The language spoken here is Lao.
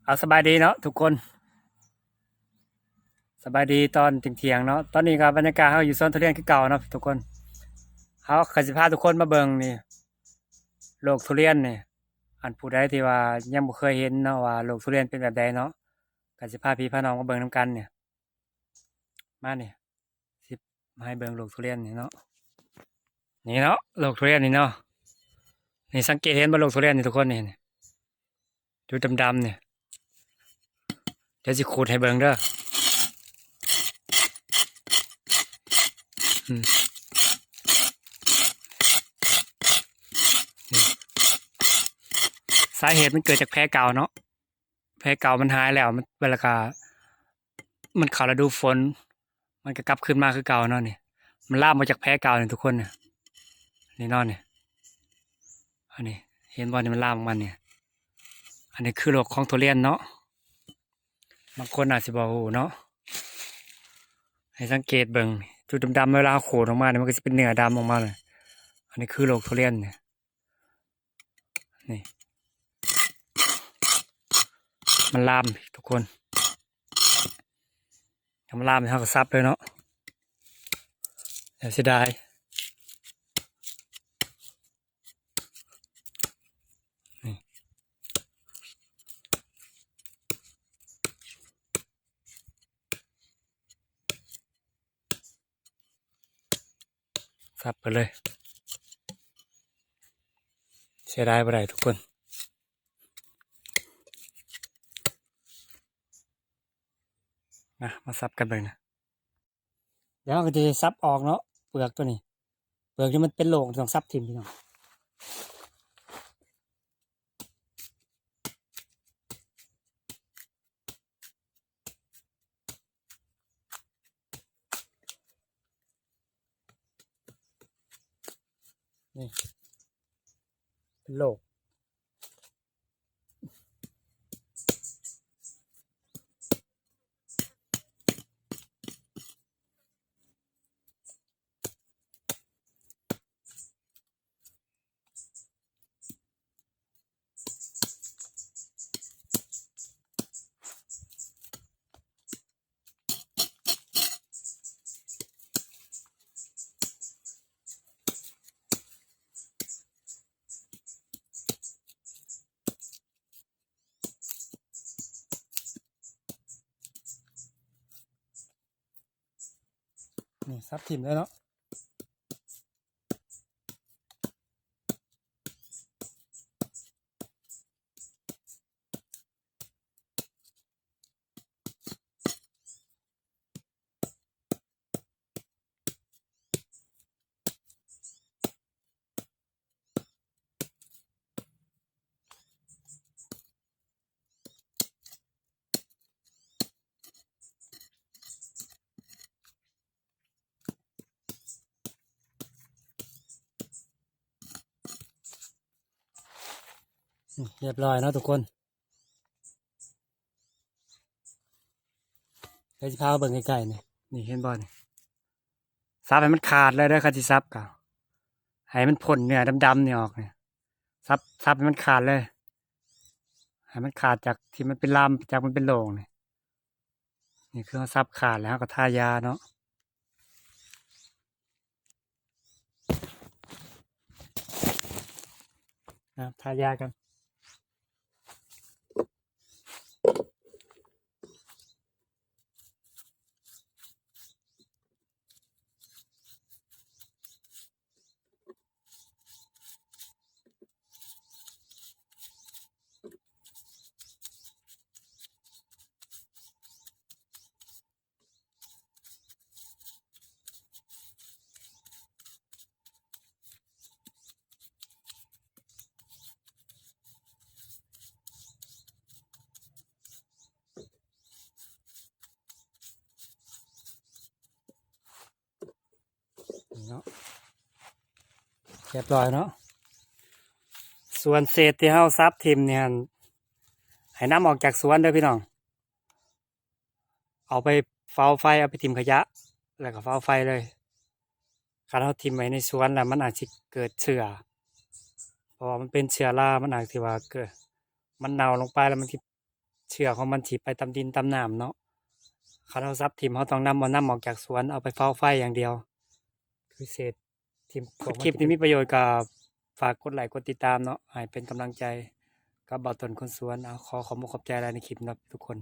ເອົາ ສະບາຍດີເນາະທຸກຄົນ ສະບາຍດີຕອນທ່ຽງໆເນາະ. ຕອນນີ້ກໍບັນຍາກາດເຮົາຢູ່ສວນທຸລຽນຄືເກົ່າເນາະທຸກຄົນ. ເຮົາກໍຊິພາທຸກຄົນມາເບິ່ງນີ້ ໂລກທຸລຽນນີ້ ອັນຜູ້ໃດທີ່ວ່າຍັງບໍ່ເຄີຍເຫັນເນາະ ວ່າໂລກທຸລຽນເປັນແບບໃດເນາະ ກໍຊິພາພີ່ພານ້ອງມາເບິ່ງນຳກັນນີ້. ມານີ້ ຊິໃຫ້ເບິ່ງໂລກທຸລຽນນີ້ເນາະ ນີ້ເນາະ ໂລກທຸລຽນນີ້ເນາະ. ນີ້ ສັງເກດເຫັນບໍ່ ໂລກທຸລຽນນີ້ທຸກຄົນ ນີ້ ຈຸດດຳໆນີ້ ດຽວຊິຂູດໃຫ້ເບິ່ງເດີ. ອືມ ນີ້ ສາເຫດມັນເກີດຈາກແຜເກົ່າເນາະ ແຜເກົ່າມັນຫາຍແລ້ວ ມັນ ແລ້ວກໍມັນເຂົ້າລະດູຝົນ ມັນກໍກັບຄືນມາຄືເກົ່າເນາະ. ນີ້ ມັນລາມມາຈາກແຜເກົ່ານີ້ທຸກຄົນ ນີ້ ນີ້ເນາະ ນີ້ ອັນນີ້ ເຫັນບໍ່ ນີ້ ມັນລາມອອກມານີ້. ອັນນີ້ຄືໂລກຂອງທຸລຽນເນາະ ບາງຄົນອາດຊິບໍ່ຮູ້ເນາະ. ໃຫ້ສັງເກດເບິ່ງ ຈຸດດຳໆ ເວລາເຮົາຂູດອອກມານີ້ ມັນກໍຊິເປັນເນື້ອດຳອອກມາເລີຍ. ອັນນີ້ຄືໂລກທຸລຽນນີ້ ນີ້ ມັນລາມທຸກຄົນ ຖ້າມັນລາມເຮົາກໍສັບເລີຍເນາະ ຢ່າເສຍດາຍ. ນີ້ ສັບໄປເລີຍ ເສຍດາຍບໍ່ໄດ້ທຸກຄົນ. ມາ ມາສັບກັນເບິ່ງນະ. ດຽວເຮົາກໍຈະສັບອອກເນາະ ເປືອກຕົວນີ້ ເປືອກທີ່ມັນເປັນໂລກຕ້ອງສັບຖິ້ມ ພີ່ນ້ອງ. ນີ້ ເປັນໂລກ. ນີ້ ສັບຖິ້ມເລີຍເນາະ. ອືມ ຮຽບຮ້ອຍເນາະທຸກຄົນ. ດຽວຊິພາເບິ່ງໃກ້ໆນີ້ ນີ້ເຫັນບໍ່ນີ້ ສັບໃຫ້ມັນຂາດເລີຍເດີ. ຄັນຊິສັບກໍໃຫ້ມັນພົ້ນເນື້ອດຳໆນີ້ອອກນີ້ ສັບ ສັບໃຫ້ມັນຂາດເລີຍ ໃຫ້ມັນຂາດຈາກທີ່ມັນເປັນລາມ ຈາກມັນເປັນໂລກນີ້. ນີ້ຄືເຮົາສັບຂາດແລ້ວ ເຮົາກໍທາຢາເນາະ ອ່າ ທາຢາກັນ. ນີ້ເນາະ ຮຽບຮ້ອຍເນາະ. ສ່ວນເສດທີ່ເຮົາສັບຖິ້ມນີ້ຫັ້ນ ໃຫ້ນຳອອກຈາກສວນເດີພີ່ນ້ອງ. ເອົາໄປເຝົ້າໄຟ ເອົາໄປຖິ້ມຂະຫຍະ ແລ້ວກໍເຝົ້າໄຟເລີຍ. ຄັນເຮົາຖິ້ມໄວ້ໃນສວນແລ້ວ ມັນອາດຊິເກີດເຊື້ອ ເພາະວ່າມັນເປັນເຊື້ອລາ ມັນອາດຊິວ່າເກີດ ມັນເນົ່າລົງໄປແລ້ວມັນຊິ ເຊື້ອຂອງມັນຊິໄປຕາມດິນຕາມນ້ຳເນາະ. ຄັນເຮົາສັບຖິ້ມ ເຮົາຕ້ອງນຳ ເອົານຳອອກຈາກສວນ ເອົາໄປເຜົາໄຟຢ່າງດຽວ. ຄືເສດຖິ້ມ ຄລິບນີ້ມີປະໂຫຍດ ກໍຝາກກົດໄລກົດຕິດຕາມເນາະ ໃຫ້ເປັນກຳລັງໃຈກັບບ່າວຕົ້ນຄົນສວນ. ເອົາ ຂໍຂອບອົກຂອບໃຈຫຼາຍໃນຄລິບເນາະທຸກຄົນ.